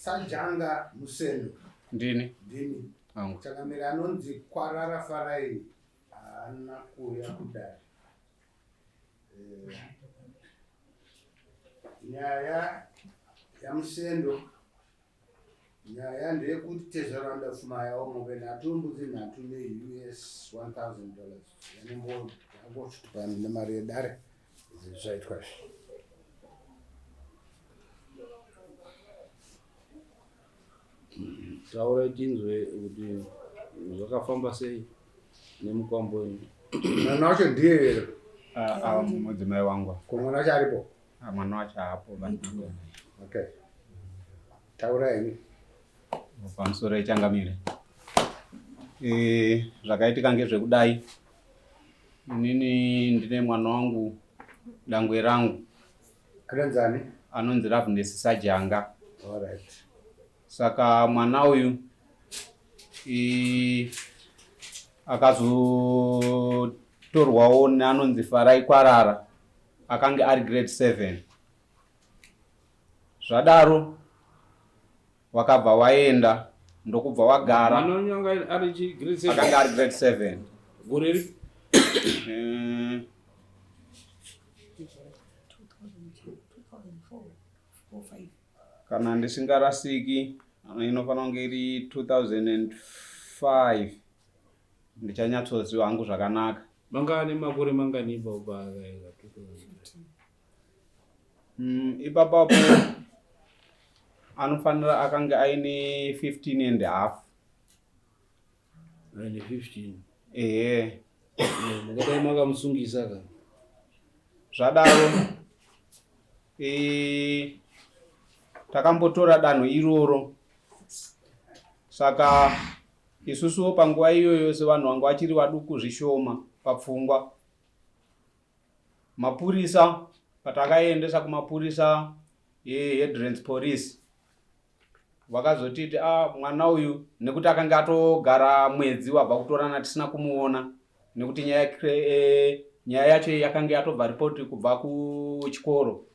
Sajanga Musendo. Ndini. Ndini. Angu. Changamire anonzi Kwarara Farai haana kuuya kudare. Eh, nyaya yaMusendo nyaya ndeyekuti tezvaranda pfuma yawo mombe nhatu mbudzi nhatu neus 1000 dollars yanomboagochitipani nemari yedare izvi zvaitwa izvi. Taurai tinzwe kuti zvakafamba sei nemukwambo wenyu. Mwana wacho ndiye here? Ah, ah, mudzimai wangu. Ko mwana wacho aripo? Ah, mwana wacho haapo. Okay. Taura henyu. Pamusoro echangamire. Eh, zvakaitika ngezvekudai. Inini ndine mwana wangu dangwe rangu. Anonzi ani? Anonzi Loveness Sajanga. All right. Saka mwana uyu akazotorwawo neanonzi Farai Kwarara akange ari grade 7. Zvadaro wakabva waenda ndokubva wagara. Mwana wenyu anga ari chi grade 7? Akanga ari grade 7. Gore ripi? Kana ndisingarasiki inofanira kunge iri 2005 ndichanyatsoziva hangu zvakanaka. Manga ane makore mangani ipapo paakaenda 2005? Ipapapo anofanira akange aine 15 and half. Aine 15. Ehe. Mungadai makamusungisa ka. Zvadaro takambotora danho iroro saka isusuwo panguva iyoyo sevanhu vanga vachiri vaduku zvishoma papfungwa mapurisa patakaendesa kumapurisa eHeadlands Police vakazotiti ah, mwana uyu nekuti akanga atogara mwedzi wabva kutorana tisina kumuona nekuti nyaya eh, nyaya yacho yakanga yatobva ripoti kubva kuchikoro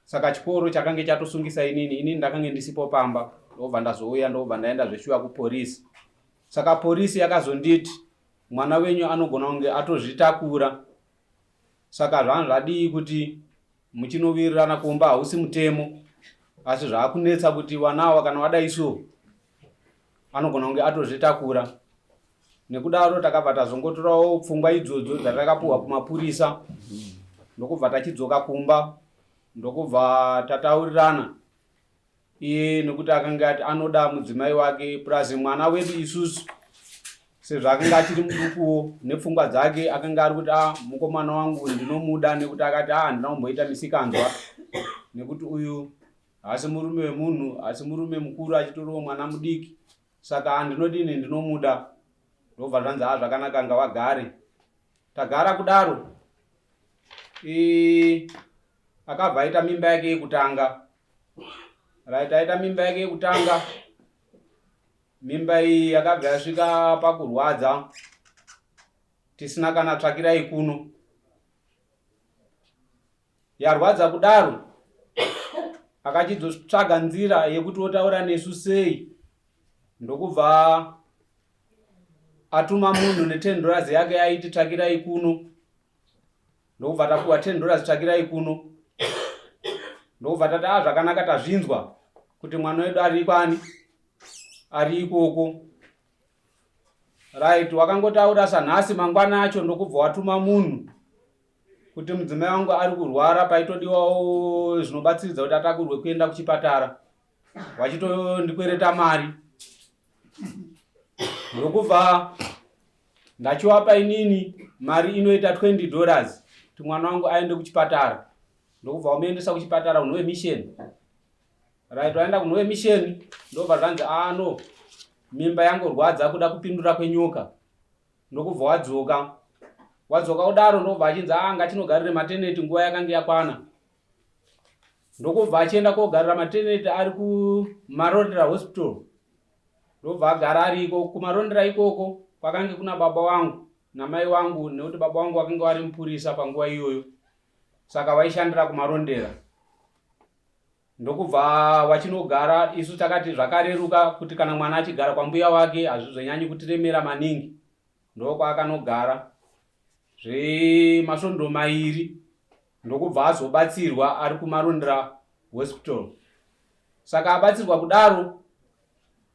saka chikoro chakange chatosungisa inini inini ndakange ndisipo pamba ndobva ndazouya ndobva ndaenda zveshuwa kuporisi saka porisi yakazonditi mwana wenyu anogona kunge atozvitakura saka zvanga zvadii kuti muchinowirirana kumba hausi mutemo asi zvaakunetsa kuti vana ava kana vadai so anogona kunge atozvitakura nekudaro takabva tazongotorawo pfungwa idzodzo dzatakapuhwa kumapurisa ndokubva tachidzoka kumba ndokubva tataurirana iye nekuti akanga ati anoda mudzimai wake plus mwana wedu isusu sezvo akanga achiri mudukuwo nepfungwa dzake akanga ari kuti ah, mukomana wangu ndinomuda nekuti akati ah, handina kumboita misikanzwa nekuti uyu haasi murume wemunhu asi murume mukuru achitoriwo mwana mudiki saka handinodini ndinomuda ndobva zvanzi ah zvakanaka ngavagare tagara kudaro akabva aita mimba yake yekutanga right aita mimba yake yekutanga mimba iyi yakabva yasvika pakurwadza tisina kana tsvakirai kuno yarwadza kudaro akachizotsvaga nzira yekuti otaura nesu sei ndokubva atuma munhu ne10 dollars yake aiti tsvakirai kuno ndokubva tapuwa 10 dollars tsvakirai kuno ndokubva tati a ah, zvakanaka tazvinzwa kuti mwana wedu ari kwani ari ikoko right wakangotaura sanhasi mangwana acho ndokubva watuma munhu kuti mudzimai wangu ari kurwara paitodiwawo zvinobatsiridza kuti atakurwe kuenda kuchipatara vachitondikwereta mari ndokubva ndachiwapa inini mari inoita 20 dollars kuti mwana wangu aende kuchipatara ndokubva wamuendesa kuchipatara unove mission right waenda kunove mission ndobva zvanzi ano ah, mimba yangorwadza kuda kupindura kwenyoka ndokubva wadzoka wadzoka kudaro ndobva achinzi ah ngachinogarire mateneti nguva yakange yakwana ndokubva achienda kogarira mateneti ari kumarondera hospital ndobva agara ariko kumarondera ikoko kwakange kuna baba wangu namai wangu nekuti baba wangu vakange vari mupurisa panguva iyoyo saka vaishandira kumarondera. Ndokubva wachinogara isu takati zvakareruka kuti kana mwana achigara kwambuya wake hazvizonyanyi kutiremera maningi. Ndokwaakanogara zvemasvondo mairi ndokubva azobatsirwa ari kuMarondera Hospital. Saka abatsirwa kudaro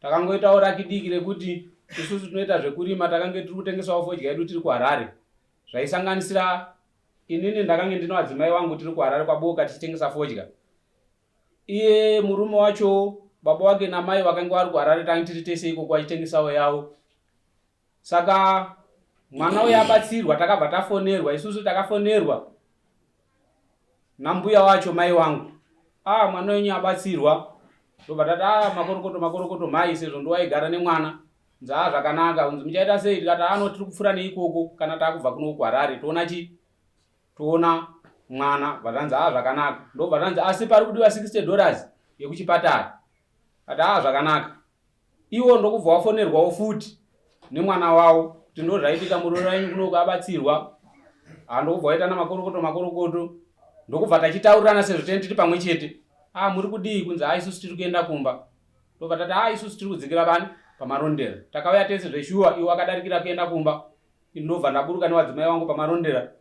takangoitawo raki diki rekuti isusu tinoita zvekurima takange tiri kutengesawo fodya yedu tiri kuHarare zvaisanganisira inini ndakange ndine vadzimai vangu tiri kuHarare kwaBoka tichitengesa fodya. Iye murume wacho baba wake namai vakange vari kuHarare tange tiri tese ikoko vachitengesawo yavo. Saka mwana uyo abatsirwa takabva tafonerwa isusu takafonerwa nambuya wacho mai wangu ah mwana wenyu abatsirwa ndobva tati ah makorokoto makorokoto mhai sezvo ndowaigara nemwana nzaa zvakanaka unzi muchaita sei tikati ano tiri kupfuura neikoko kana takubva kuno kuharare toona chi toona mwana bva zvanzi ah zvakanaka ndobva zvanzi asi pari kudiwa 60 dollars yekuchipatara ati ah zvakanaka Iwo ndokubva wafonerwawo futi nemwana wawo kuti ndozvaitika muroora wenyu kunoku abatsirwa. Ah, ndokubva waita namakorokoto makorokoto ndokubva tachitaurirana sezvo tene tiri pamwe chete. Ah, muri kudii kunzi ah isusu tiri kuenda kumba. Ndobva tati ah isusu tiri kudzikira pani pamarondera. Takauya tese zveshuwa iwo akadarikira kuenda kumba. Ndobva ndaburuka nevadzimai vangu pamarondera.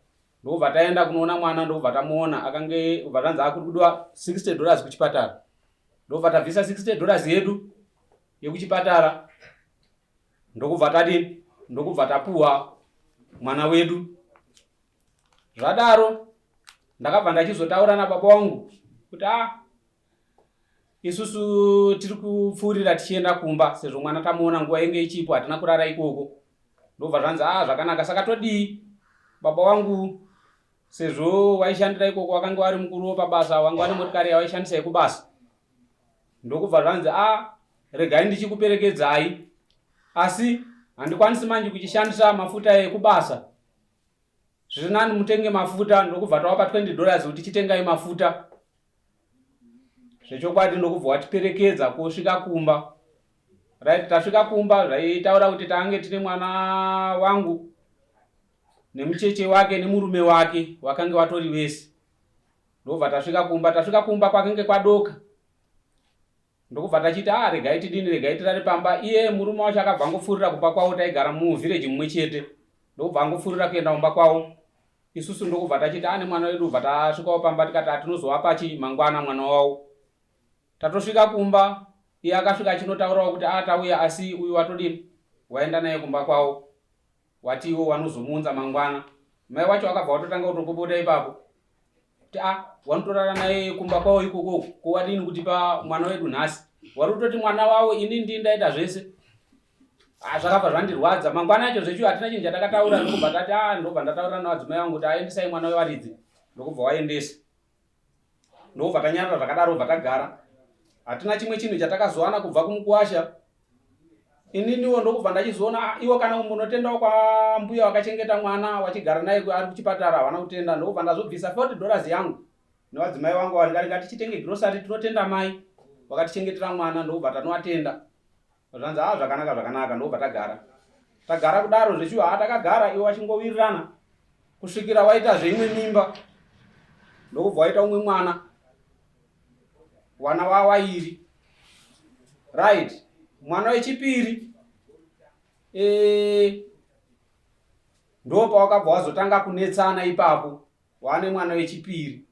Ndokubva taenda kunoona mwana ndokubva tamuona akange ubva tanzi akuri kudiwa 60 dollars kuchipatara. Ndobva tabvisa 60 dollars yedu yekuchipatara ndokubva tadini ndokubva tapuwa mwana wedu. Zvadaro ndakabva ndachizotaura nababa wangu kuti ah isusu tiri kupfuurira tichienda kumba sezvo mwana tamuona nguva yenge ichipo hatina kurara ikoko ndobva zvanzi ah zvakanaka saka todii baba wangu sezvo waishandira ikoko wakange wari mukuru wepabasa wanga wane motikari yawaishandisa yekubasa ndokubva zvanzi a ah, regai ndichikuperekedzai asi handikwanisi manje kuchishandisa mafuta ekubasa zviri nani mutenge mafuta ndokubva tawapa 20 dollars kuti chitengai mafuta zvechokwadi ndokubva watiperekedza kusvika kumba right tasvika kumba zvaitaura kuti tange tine mwana wangu nemucheche wake nemurume wake wakange watori vese ndobva tasvika kumba tasvika kumba kwakange kwadoka ndokubva tachiti ah regai tidini regai tirare pamba iye murume wacho akabva angopfuurira kumba kwavo taigara muvhireji mumwe chete ndokubva angopfuurira kuenda kumba kwavo isusu ndokubva tachiti ane ah, mwana wedu bva tasvikawo pamba tikati atinozovapa chi mangwana mwana wavo tatosvika kumba iye akasvika achinotaurawo kuti ah tauya asi uyu watodini waenda naye kumba kwavo Wati iwo wanozomuunza mangwana. Mai wacho wakabva watotanga kutopopota ipapo. Kuti ah, wanotorara naye kumba kwawo ikoko ko wadini kutipa mwana wedu nhasi. Wari kutoti mwana wawo ini ndini ndaita zvese. Ah, zvakabva zvandirwadza. Mangwana acho zvechu hatina chinhu chatakataura ndokubva tati ah, ndobva ndataura navadzimai vangu kuti aendesai mwana wevaridzi. Ndokubva waendesa. Ndokubva tanyarara zvakadaro bva tagara. Hatina chimwe chinhu chatakazowana kubva kumukuwasha. Ininiwo ndokubva ndachizoona ah, iwo kana kumbonotendawo kwambuya wakachengeta mwana wachigara naye ari kuchipatara havana kutenda ndokubva ndazobvisa 40 dollars yangu nevadzimai vangu vari ngati tichitenge grocery tinotenda mai vakatichengetera mwana ndokubva tanovatenda zvanzi haa ah, zvakanaka zvakanaka ndokubva tagara tagara kudaro zvechiwa haa takagara iwo vachingowirirana kusvikira waita zveimwe mimba ndokubva waita umwe mwana wana wawairi right mwana wechipiri e, ndo pawakabva wazotanga kunetsana ipapo wane mwana wechipiri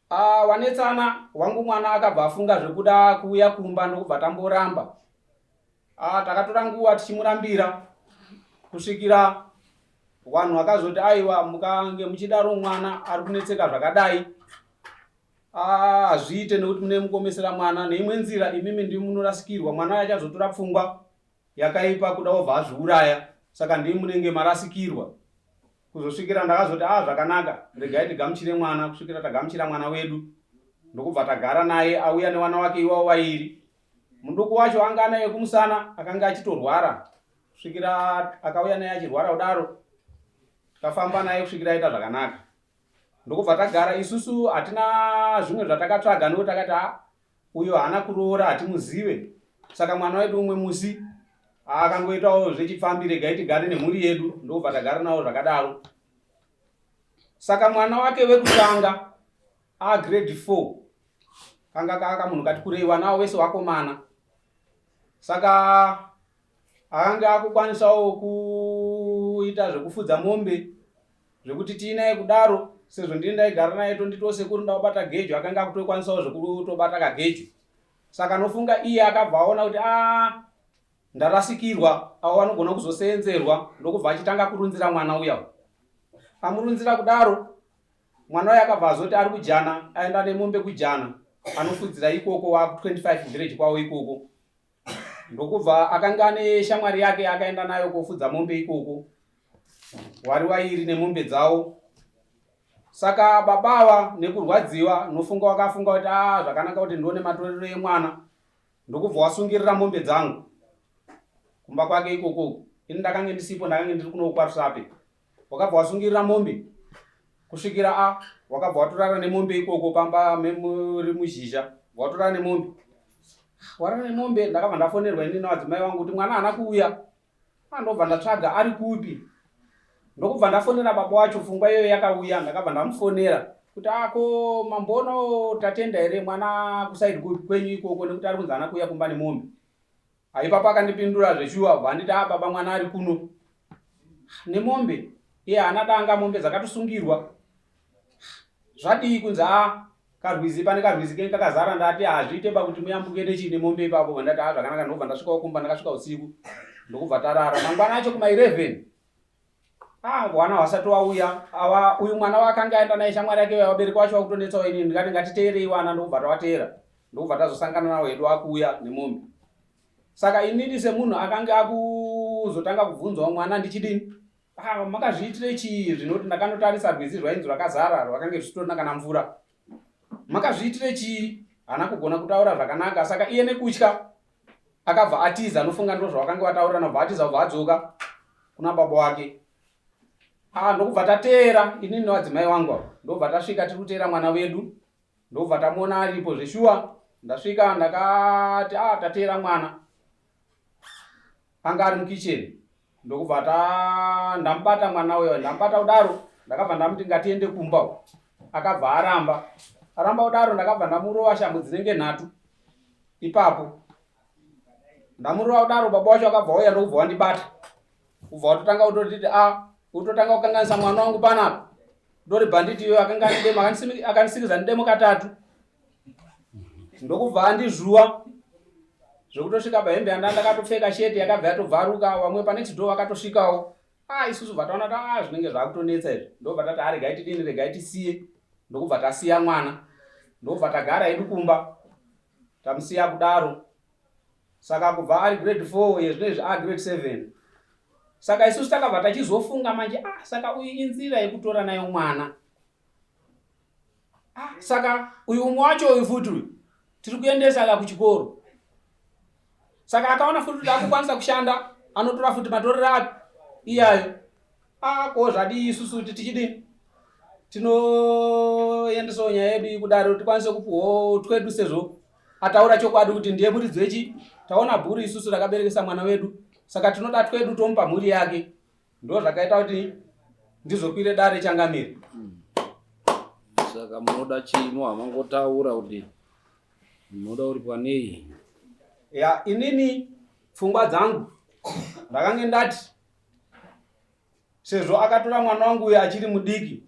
ah, wanetsana wangu mwana akabva afunga zvekuda kuuya kumba ndokubva tamboramba Ah, takatora nguva tichimurambira kusvikira vanhu vakazoti aiwa mukange muchidaro mwana ari kunetseka zvakadai ah, hazviite nekuti mune mukomesera mwana neimwe nzira imimi ndimi munorasikirwa mwana achazotora pfungwa yakaipa kuda obva azviuraya saka ndimi munenge marasikirwa kuzosvikira ndakazoti ah zvakanaka regai tigamuchire mwana kusvikira tagamuchira mwana wedu ndokubva tagara naye auya newana wake iwawo vairi Muduku wacho anga anaye kumusana akanga achitorwara kusvikira akauya naye achirwara kudaro tikafamba naye kusvikira aita zvakanaka ndokubva tagara isusu hatina zvimwe zvatakatsvaga nokuti takati ha uyo haana kuroora hatimuzive saka mwana wedu umwe musi akangoitawo zvechipfambi regai tigare nemhuri yedu ndokubva tagara navo zvakadaro saka mwana wake wekutanga agrade 4. Kanga kaka munhu kati kurei, vana wese wakomana. Saka akange akukwanisawo kuita zvekufudza mombe zvekuti tiinaye kudaro sezvo ndini ndaigara naye tonditiwo sekuru ndakubata gejo akanga akutokwanisawo zvekutobata kagejo saka nofunga iye akabva aona kuti a ah, ndarasikirwa avo vanogona kuzoseenzerwa ndokubva achitanga kurunzira mwana uya amurunzira kudaro mwana uya akabva azoti ari kujana aenda nemombe kujana anofudzira ikoko wa 25 village kwavo ikoko ndokubva akanga ane shamwari yake akaenda nayo kofudza mombe ikoko wari wairi nemombe dzawo saka baba ava nekurwadziwa nofunga wakafunga kuti a ah, zvakanaka kuti ndione matorero emwana ndokubva wasungirira mombe dzangu kumba kwake ikoko ini ndakange ndisipo ndakange ndiri kuno kwarusape wakabva wasungirira mombe kusvikira a wakabva watorara nemombe ikoko pamba muri muzhizha watorara nemombe warara nemombe ndakabva ndafonerwa ini navadzimai vangu kuti mwana haana kuuya andobva ndatsvaga ari kupi ndokubva ndafonera baba wacho pfungwa iyoyo yakauya ndakabva ndamufonera kuti ako mambono tatenda here mwana kusaidi kwenyu ikoko nekuti ari kunzi haana kuuya kumba nemombe Ipapo akandipindura zveshuwa bva anditi a ah, baba mwana ari kuno nemombe iye haana danga mombe dzakatosungirwa zvadii kunzi a ah, karwizi pane karwizi kenyu kakazara ndati hazviite ba kuti muyambuke nechii nemombe ipapo bva ndati a ah, zvakanaka ndobva ndasvikawo kumba ndakasvika usiku ndokubva tarara mangwana acho kuma 11 Ah, wana wasati wauya awa uyu mwana wakange aenda naye shamwari yake vabereki wacho vakutonetsawo inini ndikati ngatiteerei wana ndokubva tawateera ndokubva tazosangana nawo hedu akuuya nemombe saka inini semunhu akange akuzotanga kubvunzawo mwana ndichidini ah, makazviitire chii zvinoti ndakanotarisa rwizi rwainzi rwakazara rwakange rwusitorina kana mvura makazviitire chii haana kugona kutaura zvakanaka saka iye nekutya akabva atiza anofunga ndo zvavakange vataurirana bva atiza bva adzoka kuna baba wake ah ndokubva tateera inini nevadzimai wangu ava ndobva tasvika tiri kuteera mwana wedu ndobva tamuona aripo zveshuwa ndasvika ndakati ah tateera mwana anga ari mukitchen ndokubva ta ndamubata mwana uyo ndamubata kudaro ndakabva ndamuti ngatiende kumba akabva aramba aramba kudaro ndakabva ndamurova shamhu dzinenge nhatu ipapo ndamurova kudaro baba wacho akabva auya ndokubva wandibata kubva watotanga kutotiti a ah, kutotanga kukanganisa mwana wangu panapa ndori bhanditi iyoyo akanga anidemo akandisikiza ndidemo katatu ndokubva andizvuwa zvekutosvika pahembe yanda ndakatopfeka sheti yakabva yatobvaruka vamwe panext door vakatosvikawo ah isusu bva taona kuti ah zvinenge zvakutonetsa izvi ndobva tati ah regai tidini regai tisiye ndokubva tasiya mwana ndobva tagara hedu kumba tamusiya kudaro saka kubva ari grade 4 yezvino izvi a grade 7 saka isusu takabva tachizofunga manje ah saka uyu inzira yekutora nayo mwana ah, saka uyu umwe wacho uyu futi uyu tiri kuendesa ka kuchikoro saka akaona futi kuti akukwanisa kushanda anotora futi matorero api iyayo ah, ko zvadii isusu kuti tichidini tinoendesawo nyaya yedu kudaro tikwanise kupuhwawo twedu sezvo ataura chokwadi kuti ndiye muridzi wechi taona bhuru isusu rakaberekesa mwana wedu saka tinoda twedu tomupa mhuri yake ndo zvakaita kuti ndizokwire dare changamire saka munoda chii hamangotaura kuti munoda uripwa nei ya inini pfungwa dzangu ndakange ndati sezvo akatora mwana wangu uyo achiri mudiki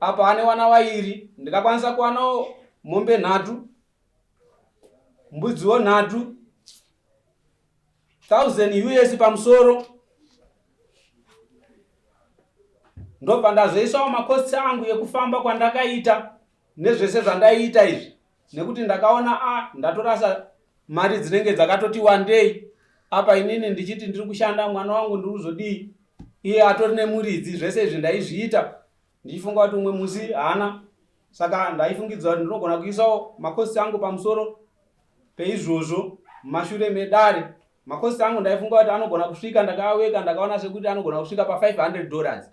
apa ane wana wairi ndikakwanisa kuwanawo mombe nhatu mbudziwo nhatu 1000 us pamusoro ndobva ndazoisawo makosti angu ekufamba kwandakaita nezvese zvandaiita izvi nekuti ndakaona a ah, ndatorasa mari dzinenge dzakatoti wandei apa inini ndichiti ndiri kushanda mwana wangu ndiri kuzodii iye atori nemuridzi zvese izvi ndaizviita ndichifunga kuti umwe musi haana saka ndaifungidzira kuti ndinogona kuisawo makosti angu pamusoro peizvozvo mumashure medare makosti angu ndaifunga kuti anogona kusvika ndakaweka ndakaona sekuti anogona kusvika pa 500 dollars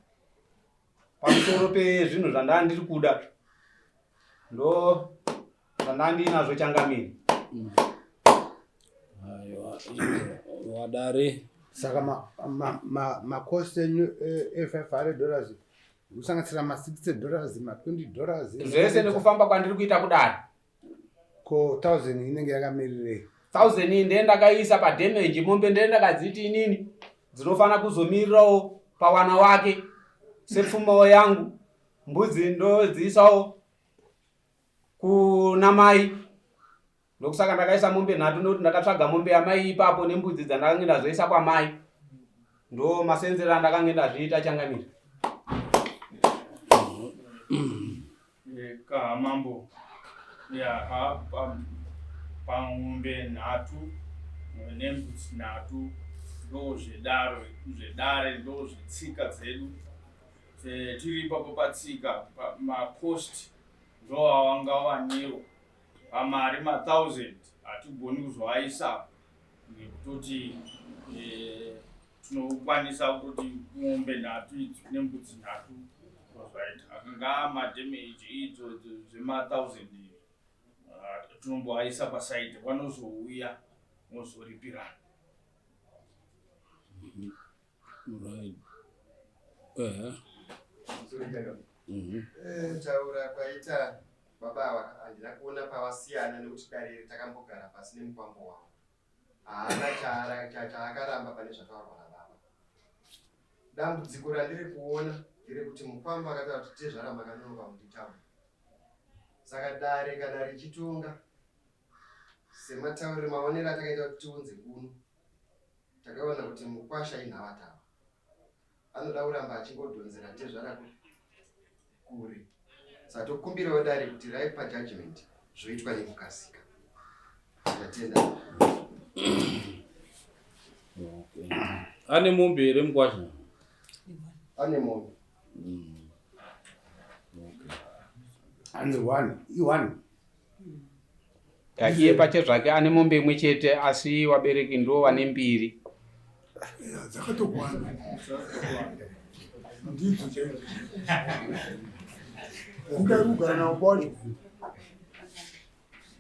pamusoro pezvinhu zvandaa ndiri kuda ndo zvandaa ndiinazvo changamire Aiwa, wadare saka makosti enyu e500 dollars kusanganisira ma 60 dollars ma 20 dollars zvese nekufamba kwandiri kuita kudare. Ko 1000 inenge yakamirirei? 1000 iyi ndiye ndakaisa padamage mombe ndiye ndakadziti inini dzinofanira kuzomirirawo pawana wake sepfumawo yangu mbudzi ndodziisawo kuna mai ndokusaka ndakaisa mombe nhatu nekuti ndakatsvaga mombe yamai ipapo nembudzi dzandakange ndazoisa kwamai ndo masenzero andakange ndazviita changamire. Kaha mambo ya pamombe nhatu nembudzi nhatu ndozvedare zvedare ndozvetsika dzedu tiri ipapo patsika macost ndoawangawanirwa pamari mathousand hatigoni kuzoaisa nekutoti eh, tinokwanisa kutoti mombe nhatu idzi nembudzi nhatu ndozvaita akanga madamage idzo dzemathousand ah, tinomboaisa pasaidi vanozouya mozoripirana. Right. Eh. Mhm. Kutaura kwaita baba ava handina kuona pavasiyana nekuti dare iri takambogara pasi nemukwambo wavo. Haana chaakaramba pane zvataurwa nababa. Dambudziko randiri kuona nderekuti mukwambo akataura kuti tezvara makanonoka kunditaura. Saka dare kana richitonga sematauriro maonero atakaita kuti tiunze kuno Takaona kuti mukwasha inhavatava. Anoda kuramba achingodhonzera tezvara kure. Saka tokumbirawo dare kuti raipa judgment zvoitwa nekukasika. Tatenda. Okay. Ane mombe here mukwasha? Ane mombe. Okay. Hanzi one, i-one. Iye pachezvake ane mombe imwe chete asi wabereki ndo vane mbiri. Dzakatokwana ndidzo chaidzo. Kuda ari kugara nababa wacho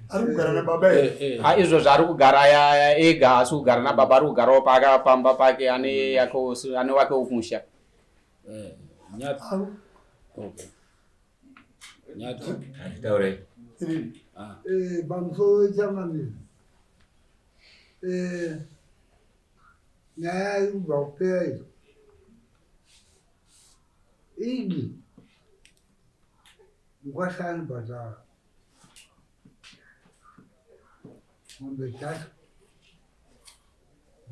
ari kugara nababa here? Eh, eh. Ah, izvo zvaari kugara ega asi kugara nababa ari kugarawo paka pamba pake ane yake ane wake wokumusha. Eh, Nyati. Okay. Nyati. Handitaurei. Ah. Eh, pamusoro wechangamire eh, nyaya iri kubva kupera iyo idi mukwasha anobhadhara mombe dzacho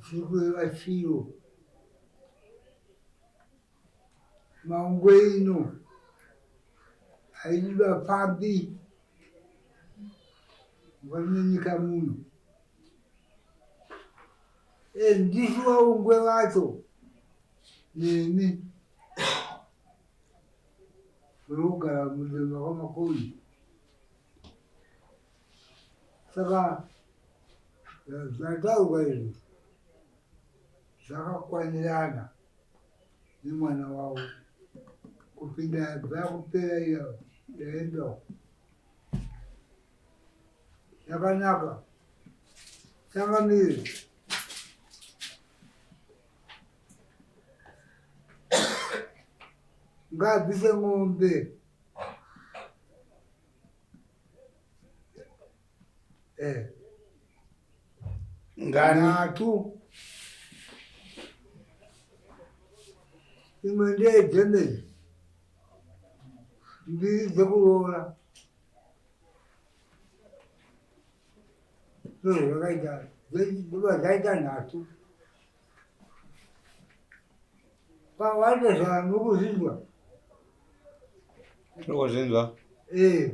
dziri kureva chiro Mangwe ino haidi vapfambi vanenyika muno. E, ndisu vaungwe vacho nemi munogara mudema kwamakoni saka zvataurwa izvi zvakakwanirana nemwana wavo kupinda yabva yakupera iya yaenda yakanaka changamire ngaabvise ng'ombe eh. Ngani? Nhatu. Imwe ndeyedhemeji. Mbiri dzekuroora. Ndozvakaita. Ndobva dzaita nhatu. Pawatezvara mukuzvinzwa. Tiri kuzvinzwa. Eh.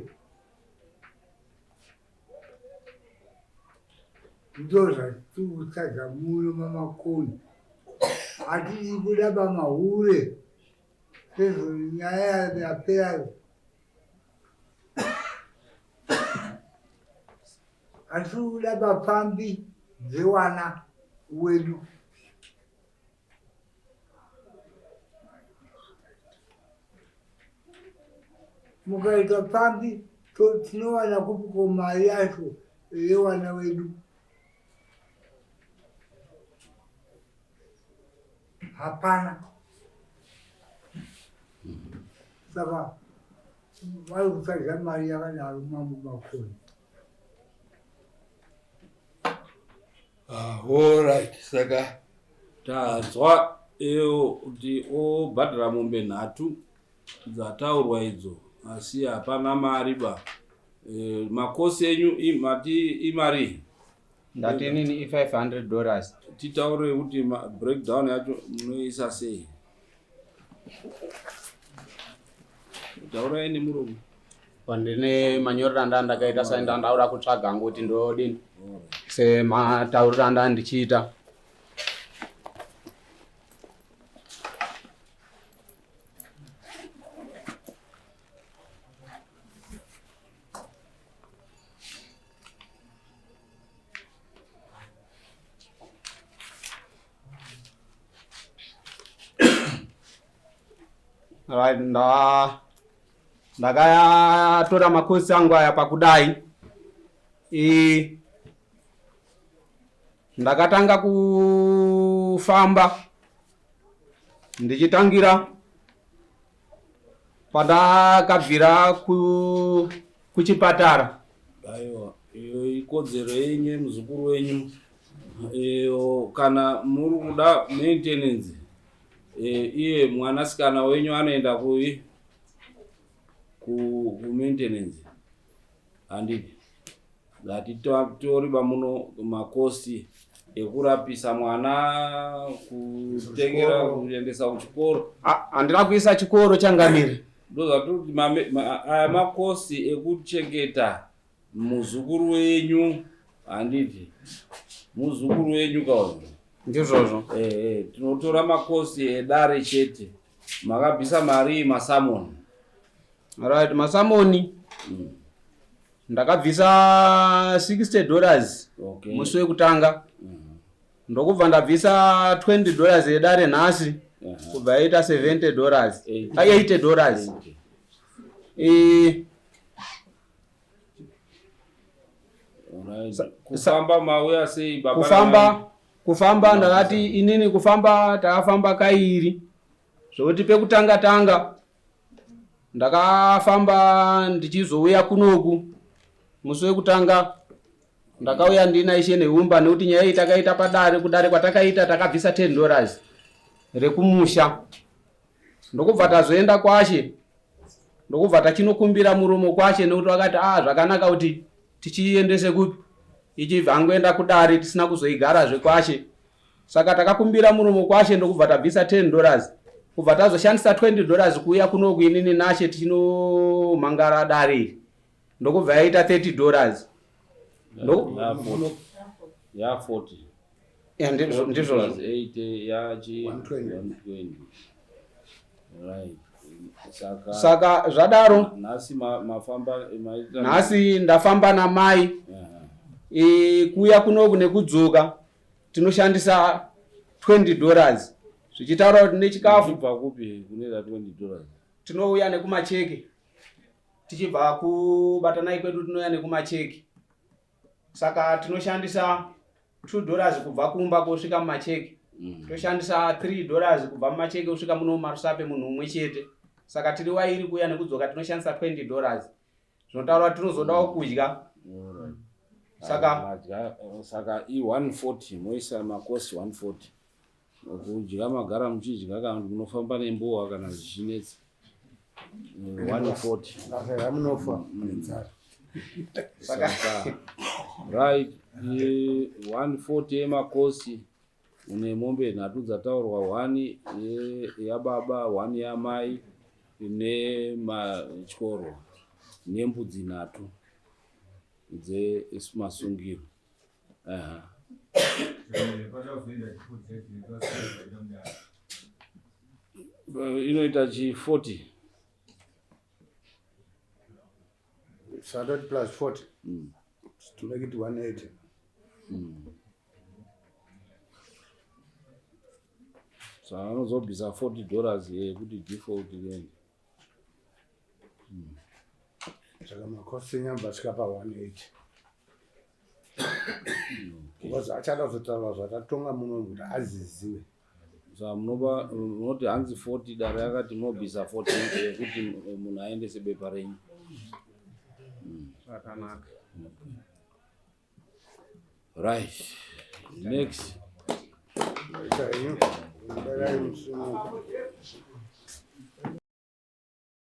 Ndozvatikutsvaga muno mamakoni hatidi kuda pamahure sezvo nyaya yapera hatisi kuda pafambi dzewana wedu. Mukaita pfambi tinowana kupiko mari yacho yewana wedu? Hapana. Saka vari kutsvaga mari yakadaro mambo Makoni. Ah, alright saka Tanzwa iyo kuti obhadhara mombe nhatu dzataurwa idzo asi hapana mari ba. E, makosi enyu i- mati imari Ndati inini i-500 dollars. Titaure kuti breakdown yacho munoisa sei. Taurai nemuromo. Pandine manyorero anda ndakaita saenda ndauda kutsvaga hangu kuti ndodini sematauriro anda ndichiita. Right, nda ndakatora makosi angu aya pakudai e, ndakatanga kufamba ndichitangira pandakabvira ku, kuchipatara. Aiwa, iyo ikodzero yenyu yemuzukuru wenyu iyo. Kana muri kuda maintenance e, iye mwanasikana wenyu anoenda kui ku, ku maintenance handiti? Ngatitori bamuno makosi ekurapisa mwana, kutengera, kuendesa kuchikoro. Handina kuisa chikoro changamire. Ndozvatoti aya makosi ekuchengeta muzukuru wenyu handiti? Muzukuru wenyu kauyu. Ndizvozvo. Ehe, tinotora makosi edare chete. Makabvisa mari masamoni? Right, masamoni ndakabvisa 60 dollars musi wekutanga, ndokubva ndabvisa 20 dollars yedare nhasi, kubva yaita 70 dollars. 80. 80 dollars. Eh, Alright. Kufamba mauya sei baba? Kufamba, kufamba ndakati inini kufamba takafamba kairi, zvokuti pekutanga tanga ndakafamba ndichizouya kunoku. Musi wekutanga ndakauya ndina Ishe Neumba, nekuti nyaya iyi takaita padare. Kudare kwatakaita takabvisa 10 dollars rekumusha, ndokubva tazoenda kwashe, ndokubva tachinokumbira muromo kwashe, nekuti vakati a zvakanaka kuti tichiendese kupi, ichibva angoenda kudare tisina kuzoigarazve kwashe. Saka takakumbira muromo kwashe, ndokubva tabvisa 10 dollars, kubva tazoshandisa 20 dollars kuuya kunoku inini nashe tichinomhangara dare iri, ndokubva yaita 30 dollars. Ya 40, ya 40. Eh, ndizvozvo. Plus 80 yachi 120. 120, right. Saka Saka zvadaro nhasi mafamba maita nhasi ndafamba namai. E, kuuya kunoku nekudzoka tinoshandisa 20 dollars, zvichitaura kuti nechikafu. Kubva kupi kunoita 20 dollars? Tinouya nekumacheke, tichibva kubatanai kwedu tinouya nekumacheke, saka tinoshandisa 2 dollars kubva kumba kusvika mumacheke. Toshandisa 3 dollars kubva mumacheke kusvika muno mumarusape, munhu umwe chete. Saka tiri wairi kuuya nekudzoka tinoshandisa 20 dollars, zvinotaura kuti tinozodawo kudya. Alright. Saka Madya, saka i140 moisa makosi 140. Kudya magara muchidya kana kuti munofamba nembowa kana zvichinetsa? 140. Saka munofa nenzara. Saka right, 140 yemakosi, une mombe nhatu dzataurwa, 1 yababa, 1 yamai nematyoro, nembudzi nhatu dzemasungiro. Aha. Inoita chi 40. Sadot plus 40 to make it 180. Saka anozobvisa 40 dollars yekuti default rent. Saka makosi enyamba asvika pa180, because achada kuzotaura zvatatonga muno kuti azizive. Saka munopa munoti hanzi 40, dare yakati munobvisa 40 yekuti munhu aendese bepa renyu. Zvakanaka. Right. Next. Maita henyu. Barai musununguka.